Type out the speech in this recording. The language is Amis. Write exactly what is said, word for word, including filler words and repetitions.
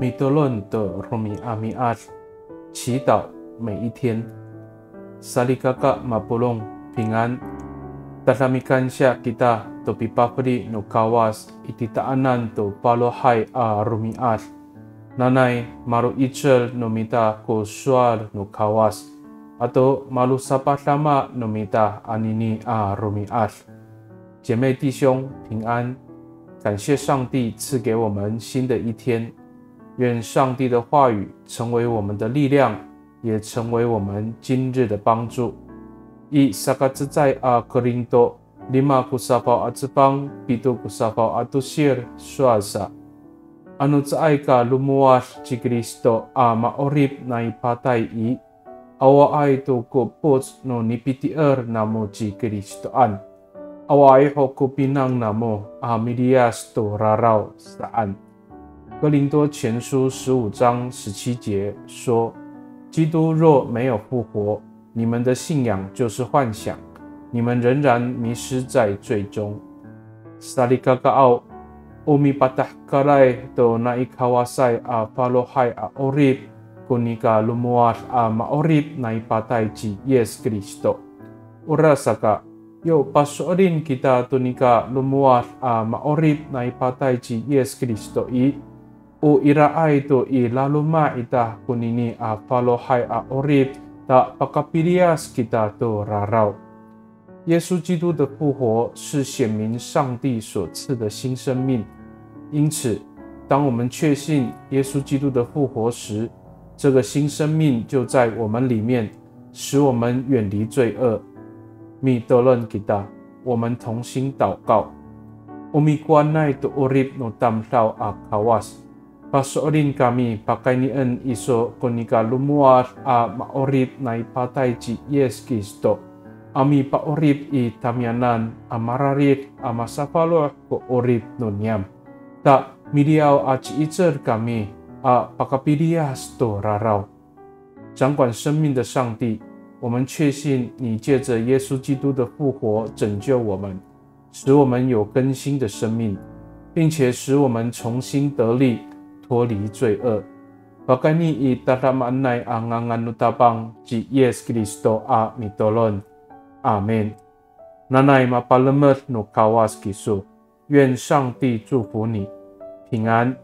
Mitolon to romi'ami'ad, 祈祷每一天。Salikaka mapolong, 平安。Tada mikansiya kita to pipafeli no Kawas i titaanan to falohay a romi'ad. Nanay malo'icel no mita ko sowal no Kawas, ato malosapadama no mita anini a romi'ad. 姐妹弟兄平安，感谢上帝赐给我们新的一天，愿上帝的话语成为我们的力量，也成为我们今日的帮助。I sakacecay a Korinto lima ko safaw a cefang, pito ko safaw a tosir sowal sa, ano caay ka lomowad ci Kristo a ma'orip nai patay i, awaay to ko 'epoc no nipitier namo ci Kristoan. Awaay ho ko pinang namo a miliyas to raraw saan. 哥林多前书十五章十七节说，基督若没有复活，你们的信仰就是幻想，你们仍然迷失在罪中。Salikakaaw, o mipatahkalay to nai Kawasay a falohay a 'orip ko nika lomowad a ma'orip nai patay ci Yis Kristo. Orasaka, yo paso'elin kita to nika lomowad a ma'orip nai patay ci Yis Kristo i, o iraay to i laloma' ita konini a falohay a 'orip ta pakapiliyas kita to raraw. 耶稣基督的复活是显明上帝所赐的新生命，因此，当我们确信耶稣基督的复活时，这个新生命就在我们里面，使我们远离罪恶。Mitolon kita, 我们同心祷告。O mikowanay to 'orip no tamdaw a Kawas, paso'elin kami pakaynien iso ko nika lomowad a ma'orip nai patay ci Yis Kristo, a mipa'orip i tamiyanan a mararid a masafaloh ko 'orip no niyam. Ta miliyaw a ci'icel kami a pakapiliyas to raraw. 掌管生命的上帝，我们确信你借着耶稣基督的复活拯救我们，使我们有更新的生命，并且使我们重新得力，脱离罪恶。Pakayni i tadamaanay a ngangan no Tapang ci Yis Kristo a mitolon. Amin. Nanay mapalemed no Kawas kiso. 愿上帝祝福你，平安。